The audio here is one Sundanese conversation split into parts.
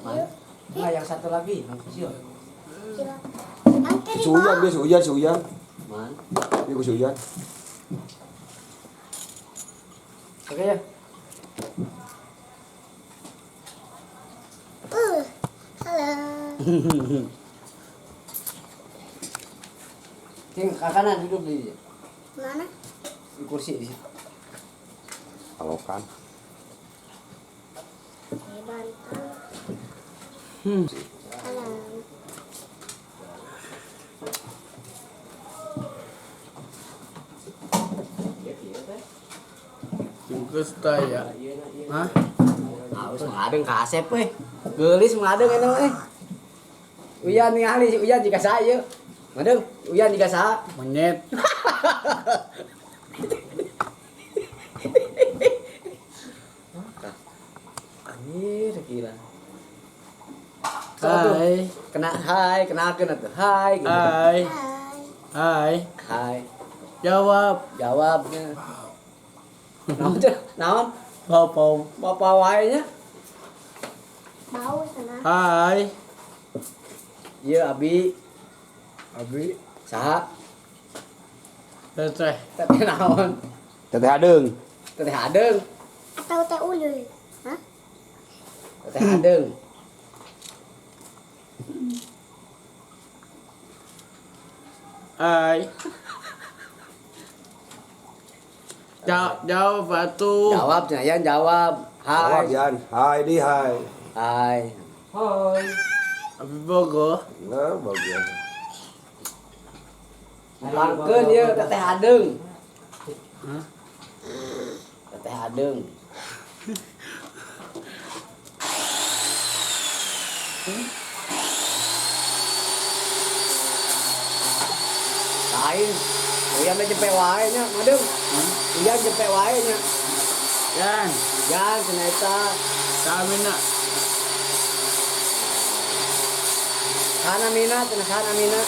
Mana? Enggak, yang satu lagi, yang kecil. Yang kiri Si Uyan bawah. dia, si Uyan, si Uyan. Mana? Iya, si Uyan. Oke ya. Halo. Cing, ke kanan duduk di Mana? di kursi di situ. Alokan. Di bantal. Halo. Bungkus ya. Hah? Harus mengadeng ka Asep we. Geulis mengadeng eta mah eh. Uyan ningali si Uyan jika saha ieu. Ngadeng, Uyan jika saha. Monyet. Anjir, gila. Tuh. Hai. Kena hai, kenakeun atuh. Hai gitu. Hai. Hai. Hai. Hai. Jawab. Jawabnya. Naon teh? Naon? Bau. Bapak wae nya. Bau sana. Hai. Ieu abi Abi. saha? Teteh. Teteh naon? Teteh adeung. Teteh adeung. Atau teh ulul. Hah? Teteh adeung. Hai. Jawab atuh. Jawab cenah Yan jawab. Jawab Hai. Yan. Hai di hai. Hai. Hai. Abi Bogo. Nah, bagus. Pangkeun ieu teteh adeung. Hah? Teteh adeung. Lain. Uyan teh jempe wae nya, Madeng. Uyan jempe wae nya. Yan. Yan cenah eta. Samina. Sana mina cenah sana mina.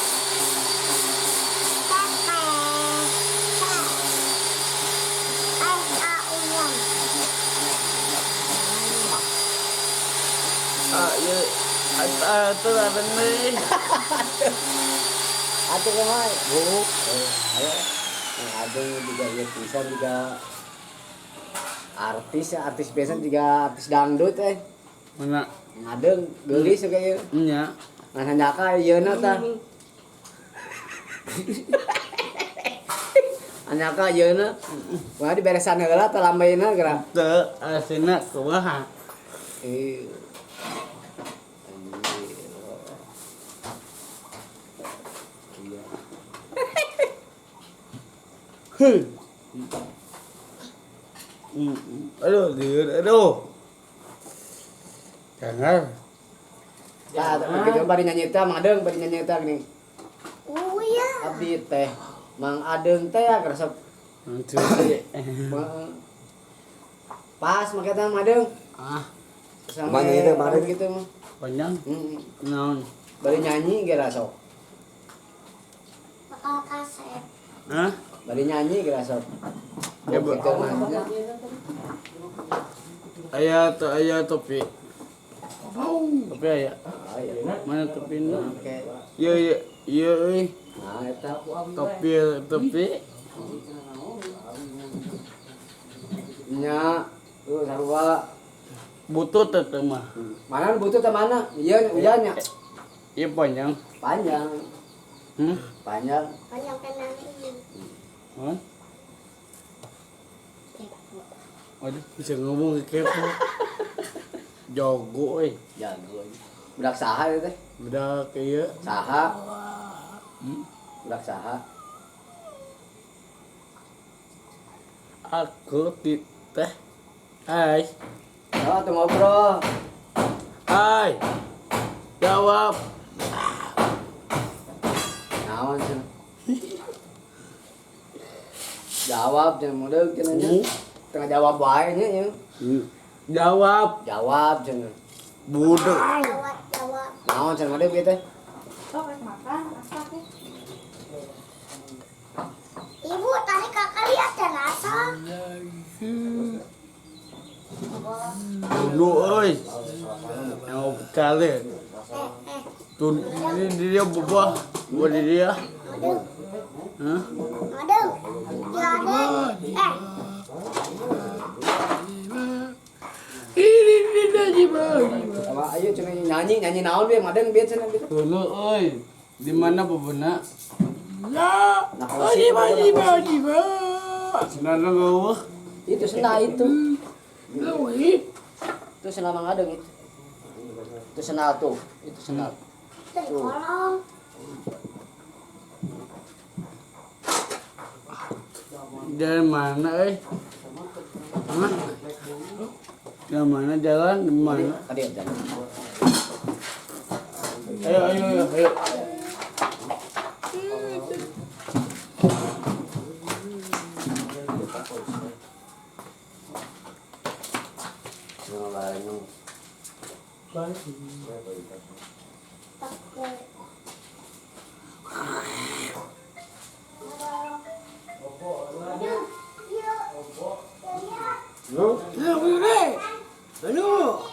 Teteh. Teh. Eh, A Uyan. Ah, ya. Atuh ada nih. Atuh kumaha? Bu. Ayo. Yang Adeung juga ieu pisan juga artis ya, artis biasa juga artis dangdut eh. Mana? Ngadeung geulis juga ieu. Nya. Ngan hanjaka ieuna tah. Hanjaka ieuna. Wah diberesan heula tah lambeuna geura. Teu asina kumaha? Eh. Anjir. Iya. Aduh, lieur, aduh. Jangan. Ya, begitu bari nyanyi teh Mang Adeung bari nyanyi teh gini. Uyan. Abdi teh Mang Adeung teh ya resep. Cuci. Pas make teh Mang Adeung. Ah, Sampai Kumaha nyanyi teh, Mang Adeung? gitu mah. panjang. Heeh. Naon? Bari nyanyi geura sok. Bakal kaset. Hah? Bari nyanyi geura sok. Ya, Bu. Gitu mah nya. Aya tuh, aya topi. Topi aya. Ah, iya. Mana topina? Oke. Ieu ieu ieu euy. Nah, eta Topi topi. nya tuh sarua. Butut teh mah. Mana nu butuh teh mana? Iya, uyan nya. Ieu panjang. Panjang, Hmm? panjang. Panjang tenang ini. Hah? Kepo. Waduh, bisa ngomong kepo. Jago euy. Jago. Budak saha ieu teh? Budak ieu. Saha? Budak saha? Aku ti teh. Hai. Oh, tuh ngobrol. Hai. Jawab. Naon cenah? Jawab cenah model cenah nya. Tengah jawab wae nya ieu. Jawab. Jawab cenah. Budak. Jawab, jawab. Naon cenah model kieu teh? Sok rek makan, masak ya. Ibu tadi kakak lihat dan rasa. Tundu euy. Yang cale. Tun di dia bobah, buat di dia. Aduh. Hah? Aduh. Ya ada. Eh. Ini dia jiba. Sama ayo cuma nyanyi nyanyi naon biar madeng biar cenah gitu. Tulu euy. Di mana bobona? Ya. Nah, kalau sih, Jiba bobona jiba jiba. Senang geueuh. Itu sena itu. Leuwih. Itu sena Mang Adeng itu. Itu sena tuh, itu sena. Itu di kolong. Jalan mana euy? Hah? Jalan mana jalan? Di mana? Tadi jalan. Ayo ayo ayo ayo. Pakai. Aduh. Yuk. Lihat. Ayo, ayo.